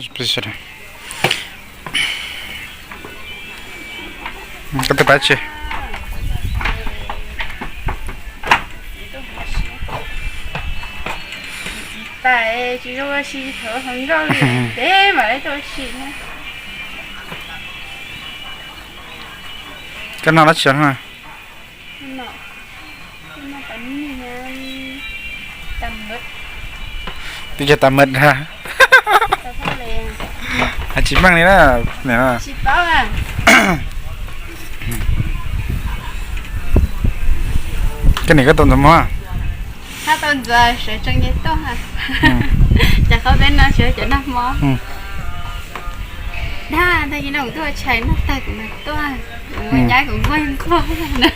Koj twb pab tsi? Koj noj dab tsi no? Twb yog tas mad ha. Tsis meej li na. Koj niam koj tau ntxuav mov? Tau ntxuav sawv tsees ces tuaj. Cas qhov peb no sawv cov noj hmo. Dag tag kis no kuv tuaj ua tshais noj tag kuv mam tuaj, kuv mus nyab kuv nquag nquag na.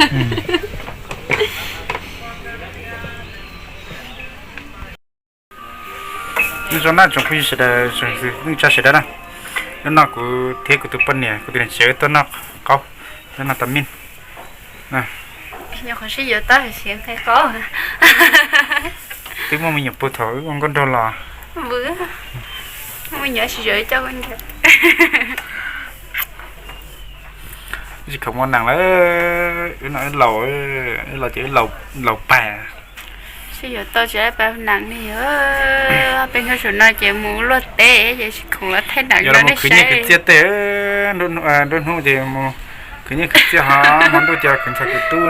Nyob zoo na tsoom phooj ywg sawv daws, tsoom neej tsa sawv daws na. Hnub no kuv thiab kuv tus poj niam, kuv tus niam tsev tuaj noj qaub, tuaj noj tas mij. Qhov sib yuav tab hais siv nqi qaub. Twb muaj me nyuam puag thaum wb ua nkauj nraug los. Muaj me nyuam sib yuav coj. Tsis khoom ua neeg lawm, wb no wb laus, wb laus ces wb laus pag. Sib yuav tau tsis pab neeg li. Peb hnub saum no ces mus luaj teb ces tsis khoom los thaij neeg. Yog no mus khwv nyiaj khwv txiaj tej, nruab hnub ces mus khwv nyiaj khwv txiaj hos hmo ntuj ces khwv ntxhais khwv tub.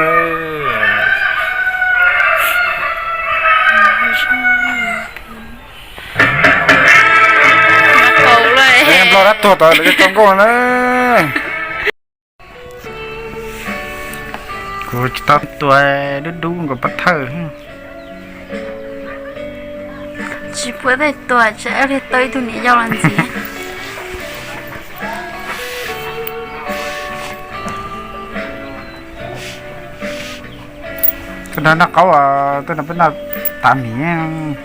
Nplog dab tuag tod lawv tau nkauj na. Kuv tsis tau tua dub dub nkaus pov thawj. Tsis puav thawj tua tsis li tau ib tug niam yau los ntxiv. Tuaj noj qaub, tuaj noj peb noj tas miv.